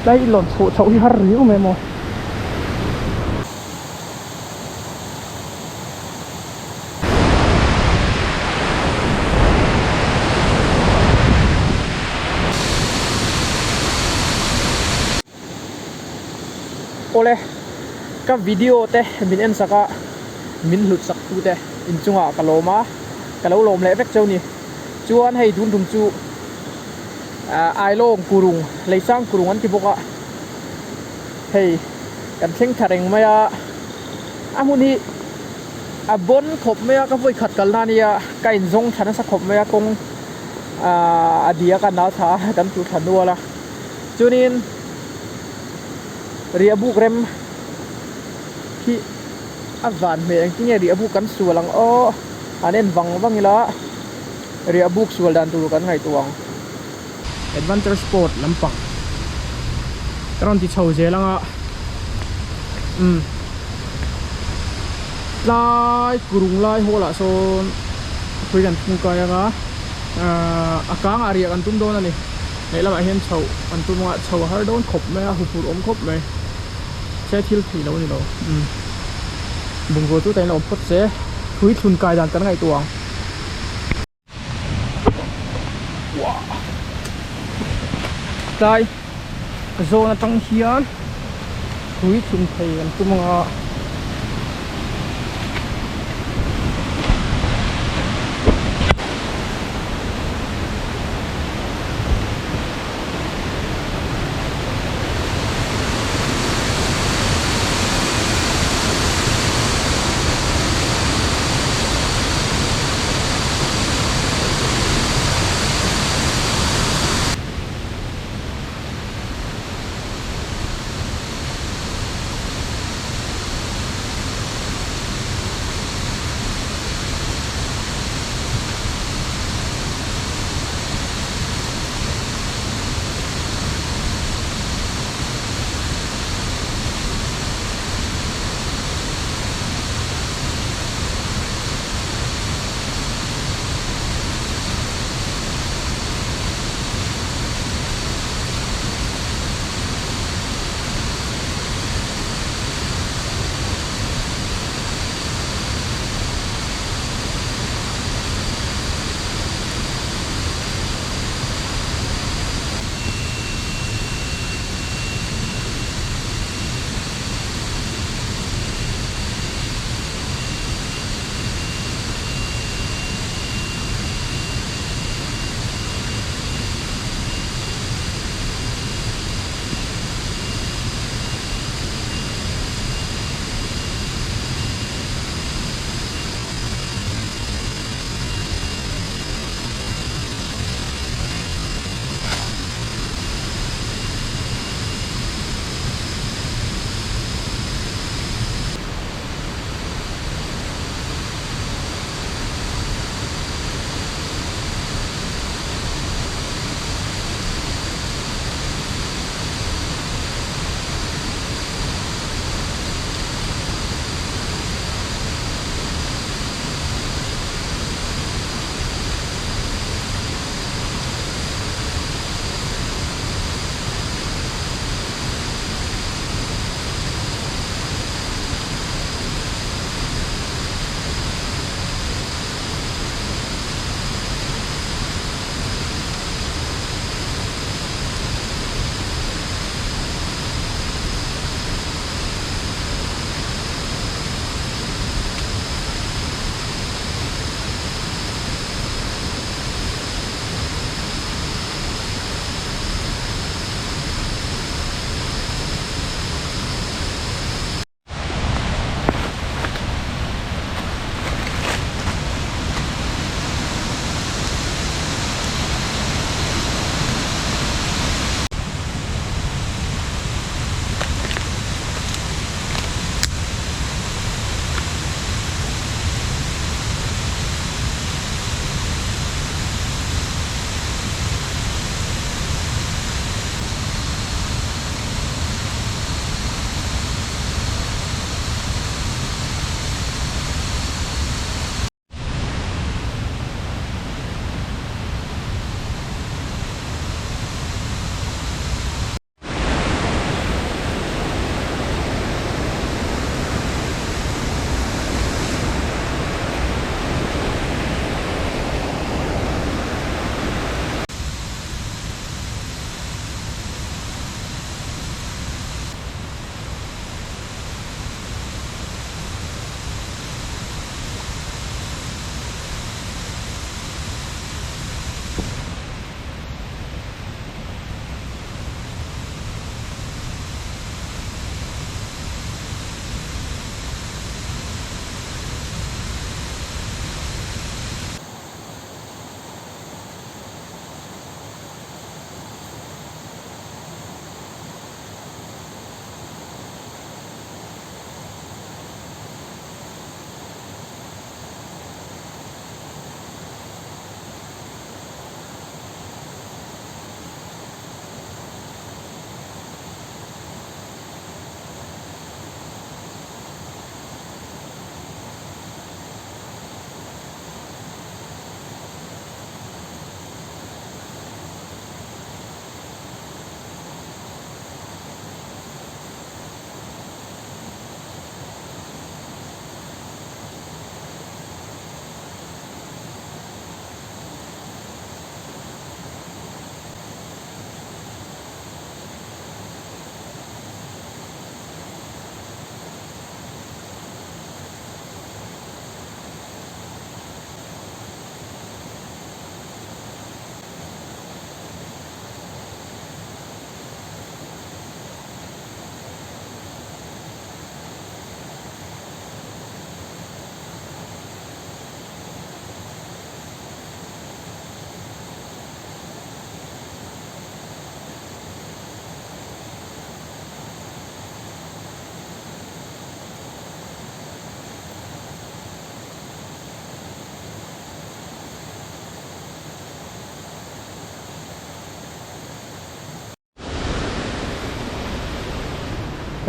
Tlai i lawn chhoh chhoh hi har riau mai maw. Awle, ka video te min en sak a, min hlut sak tu te inchungah ka lawm a, ka lo lawm leh vek cheu ni. Chuan hei tun tum chu Ailawng kurung, Leisang kurung an ti bawk a, hei kan thleng thla reng mai a, a hmun hi a bawn khawp mai a, ka vawi khat kalna a nia, ka inzawng thla nasa khawp mai a, kawng a diak a nal thla a, kan tlu thla nual a, chuanin riahbuk rem hi a van hmel engtin nge riahbuk kan sual ang aw han en vang vang ila. Riah buk sual dan tur kan ngaihtuah ang. Adventure sport lampang ka rawn ti chho zel ang a umm tlai kurung lai hall ah sawn hrui kan thung kai ang a ahh a kang ah riah kan tum dawn a ni lehlamah hian chhoh kan tum ang a chho a har dawn khawp mai a huphurh awm khawp mai se thil thei lo a ni lo umm bungrua chu ta in a awm phawt se hrui thlun kai dan kan ngaihtuah ang. Tlai zawn atang hian tui thlum thei an tum ang a.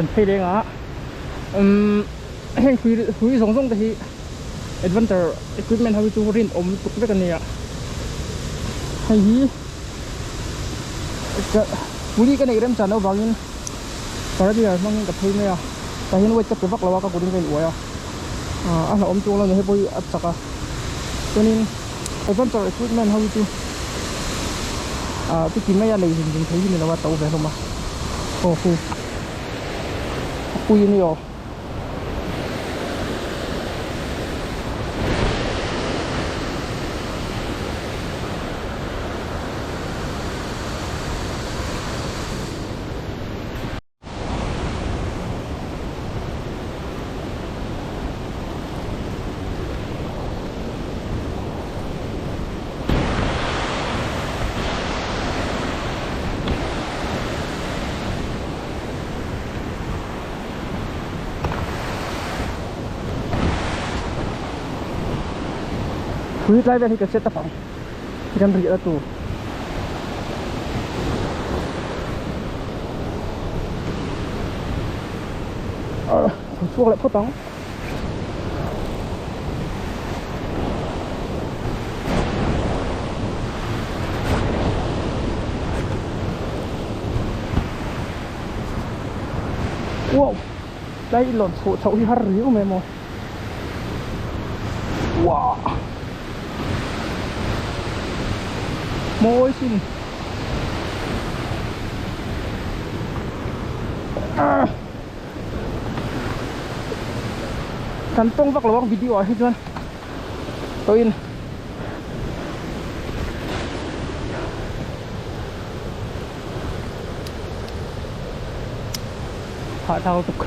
Kan phei leng a umm heng hrui hrui zawng zawng te hi adventure equipment ho hi chu rinawm lutuk vek a nia hei hi ka puli ka neih remchan loh vangin carabiner hmangin ka phei mai a tah hian weight ka pe vak lo a ka kut in ka in uai a ah a hlauhawm chuang lo ni hei pawh hi a chak a chuanin adventure equipment ho hi chu ah chuti maia nei zung zung thei hi ni lo a to ve hlawm a aw hu a pui a ni aw. Thui tlai vel hi ka set up ang kan riah na tur. Chhuak leh phawt ang. Wow đây lộn chho chho hi har riu mai maw wow mawi sin ah Kan tawng vak lo ang video ah hi chuan tawhin hahthlak lutuk.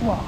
Wow.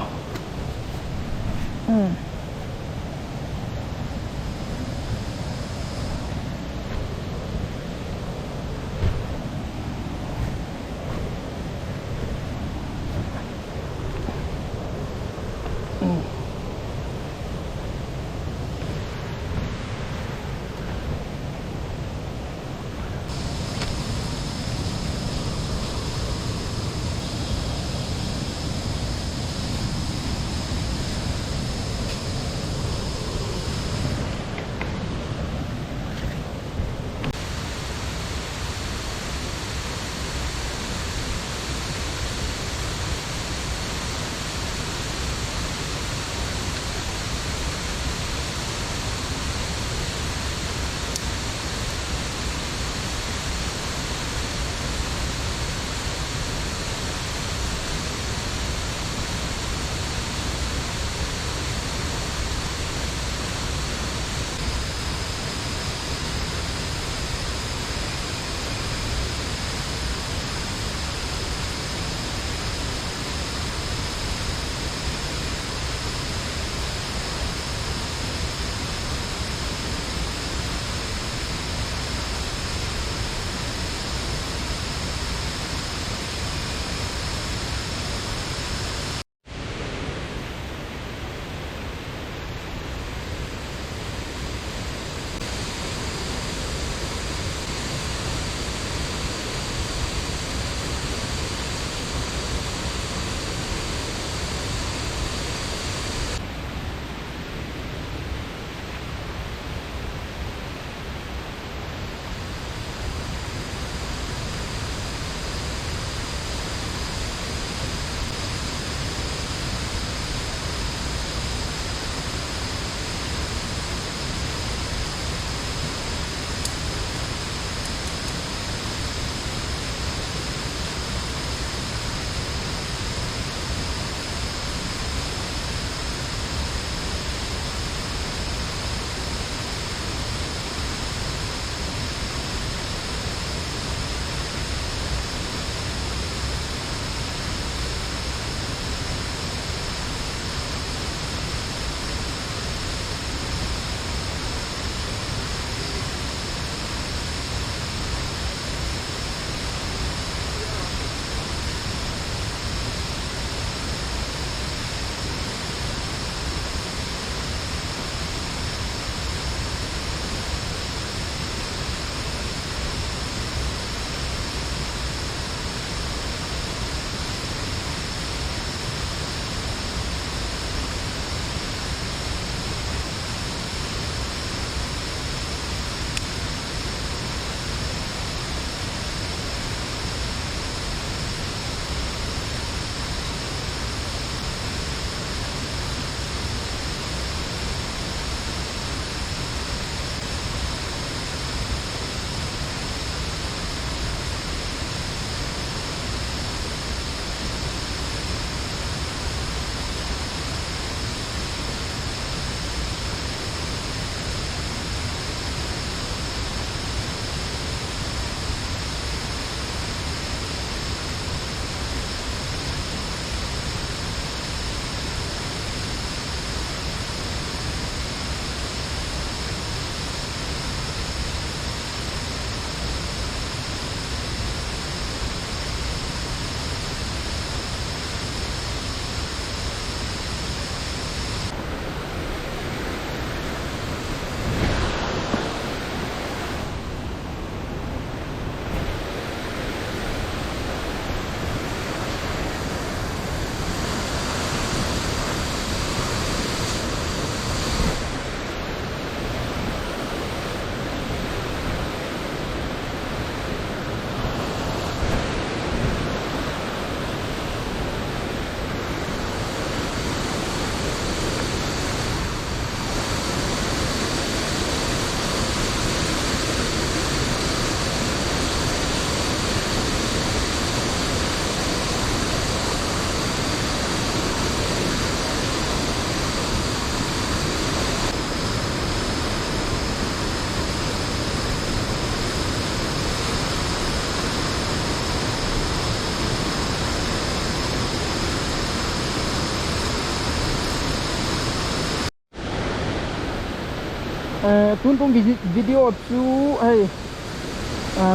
Tun tum video chu hei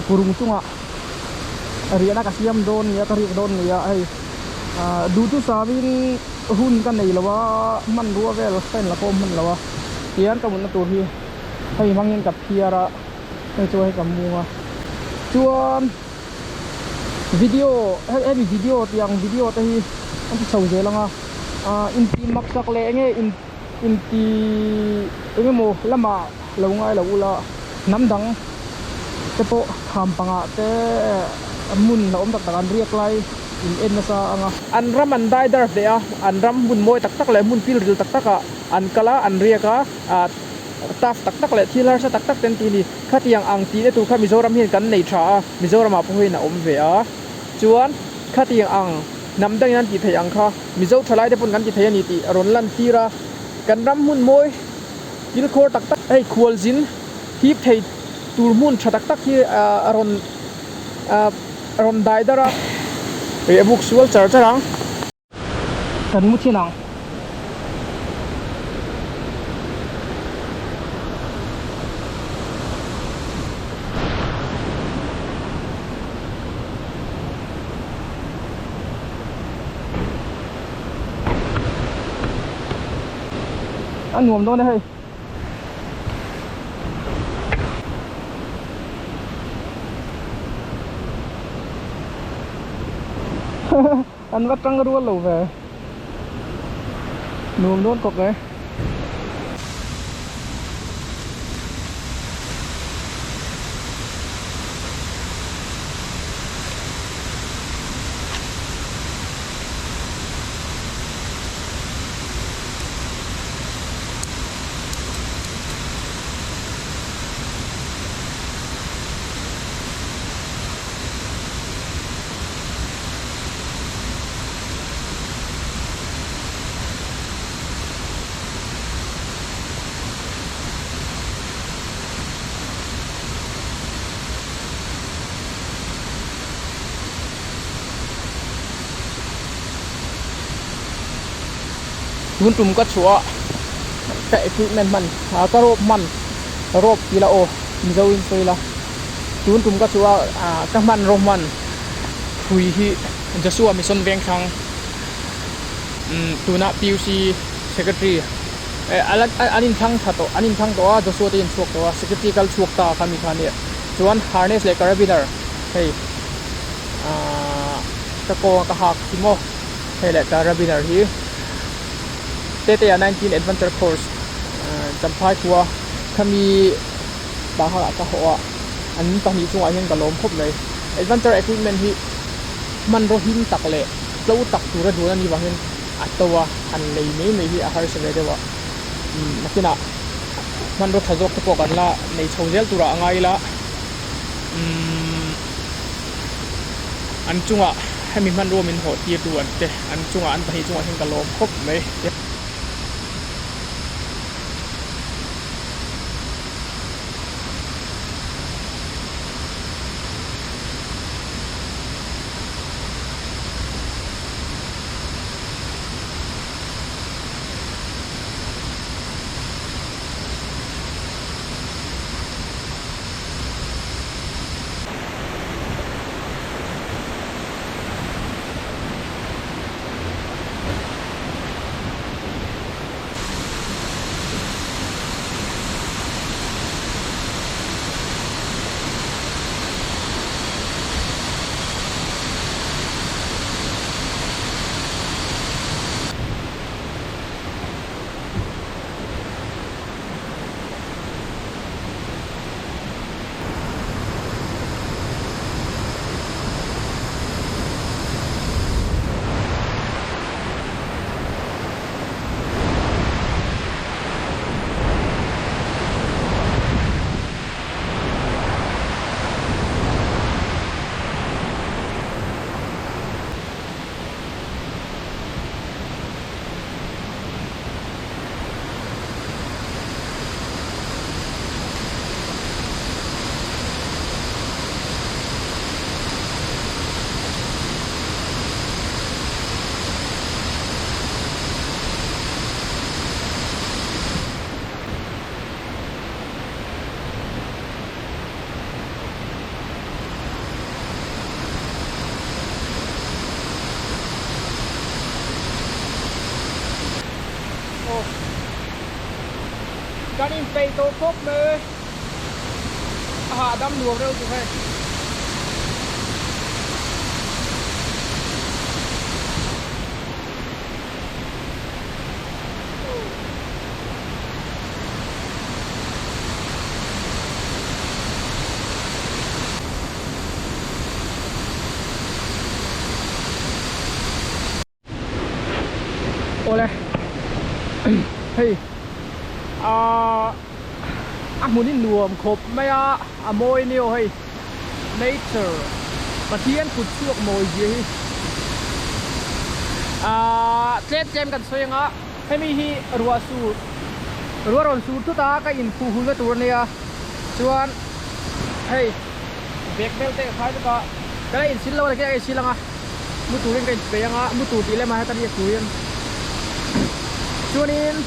kurung chungah riahna ka siam dawn nia ka riak dawn nia hei duhtu samin hun ka nei lo a hmanrua vel ka inla pawh hman lo a tihian ka mutna tur hi hei hmangin ka phiar a hei chu hei ka mung a chuan video hei hemi video tiang video te hi an ti chho zel ang a ah inti mak sak leh enge in inti eng emaw lamah lo ngai lo ula hnam dang te pawh kham pangah te hmun la awm tak tak an riak lai in en nasa ang a. An ram an dai dar hle a, an ram hmun mawi tak tak leh hmun pilril tak tak ah an kal a, an riak a, ah tough tak tak leh thil harsa tak tak te an ti a ni. Khatiang ang tihna tur kha Mizoram hian kan nei tha a, Mizoramah pawh hian a awm ve a. Chuan khatiang ang hnam dangin an tih theih ang kha Mizo thalai te pawn kan ti thei a ni tih a rawn lantir a. Kan ram hmun mawi kilkhawr tak tak hei khualzin hip thei tur hmun tha tak tak hi a rawn rawn dai dar a. Ih a buk sual char char ang. Kan mu thin ang. A nuam dawn e hei. An va tang rual lo ve. Nuam dawn kawp e. Tun tum ka chhuah a ka equipment hman ka rope hman rope ti la aw mizo in sawi la. Tun tum ka chu a ka hmanraw hman hrui hi Joshua Mission Vengthlang tuna PUC Secretary an inthlang tha tawh an inthlang tawh a Joshua te inchhuak tawh a Secretary kal chhuak ta kha mi kha nia chuan harness leh carabiner hei ka kawnga ka hak hi maw hei leh carabiner hi Tetea 19 Adventure Course Champhai khua khami. Bahar ah ka hawh a, an pahnih chungah hian ka lawm khawp mai. Adventure equipment hi hmanraw him tak leh tlo tak tura dun a nih vang hian a to a, han lei mai mai hi a harsa ve deuh a. Umm nakinah hmanraw tha zawk te pawh kan la nei chho zel turah a ngai ila, umm an chungah hemi hmanrua min hawh tir tu an te an chungah an pahnih chungah hian ka lawm khawp mai. Aw kan inpeih tawh khawp mai a hahdam nuam reuh chu hei. Awle hei ahh a hmun hi nuam khawp mai a a mawi nia aw hei nature Pathian kut chhuak mawi zia hi ahh tlem tlem kan sawi anga hemi hi ruah sur ruah rawn sur thut a ka inphuh hulna tur ania chuan hei bag vel te ka khai bawk a ka la insil lo a ka insil anga. Mu turin ka inpeih anga mu tur tih lemah heta riak turin chuanin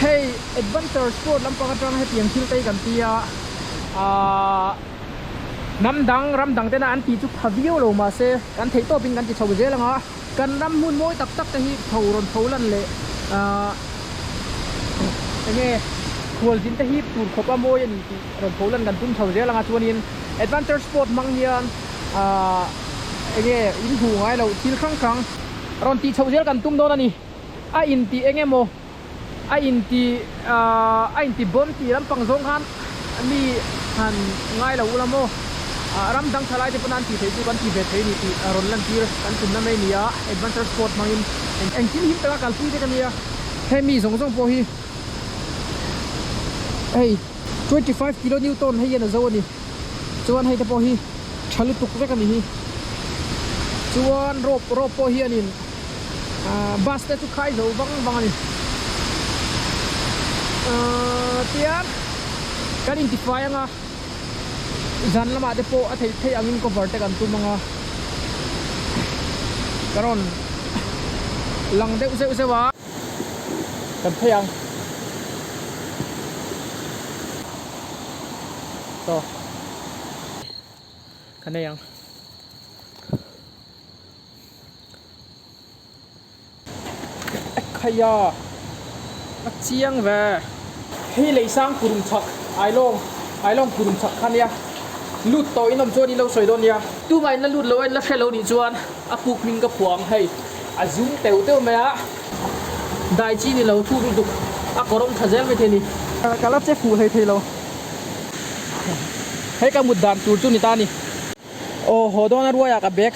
hei adventure sport lampang atang hetiang thil te hi kan ti a ahh hnam dang ram dang tena an tih chu pha viau lo mahse kan theih tawpin kan ti chho zel anga kan ram hmun mawi tak tak te hi tho rawn tho lan leh ahh enge khualzin te hip tur khawp a mawi a ni tih rawn tho lan kan tum chho zel anga chuanin adventure sport hmang hian ahh enge in hmuh ngai loh thil hrang hrang rawn tih chhoh zel kan tum dawn a ni a intih eng emaw a intih ahh a intih bawm tih lampang zawng khan mi han ngai lo ula maw ah ram dang tha lai te pawn an tih theih chu kan ti ve thei a ni tih rawn lantir kan tumna mai a ni a adventure sport hmangin engkim him taka kalpui vek a nia hemi zawng zawng pawh hi hei 25 kilo newton hei hian a zo a ni. Chuan hei te pawh hi tha lutuk vek a ni hi. Chuan rope rope pawh hianin ahh bus te chu khai zo vang vang a ni. Ahh tian kan intifai anga zan lamah te pawh a theih theih angin cover te kan tum anga ka rawn lang deuh zeuh zeuh a. Kan phei ang. Saw ka nei ang. Ekhaya a chiang ve. Hei leisang kurum chhak ailawng ailawng kurum chhak kha nia lut tawh in awm chuan in lo sawi dawn nia. Tumah in la lut lo a in la hre lo nih chuan a puk hming ka phuah ang hei a zum teuh teuh mai a. Dai chi ni lo thuk lutuk a kawrawm tha zel maithei ni. Ka la che fuh hlei thei lo. Hei ka mut dan tur chu ni ta ni. Aw haw dawn a ruai ah ka bag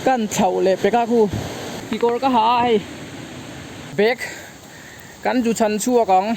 kan thlauh leh pek a khu. Kekawr ka ha a hei bag kan zu chhan chhuak ang.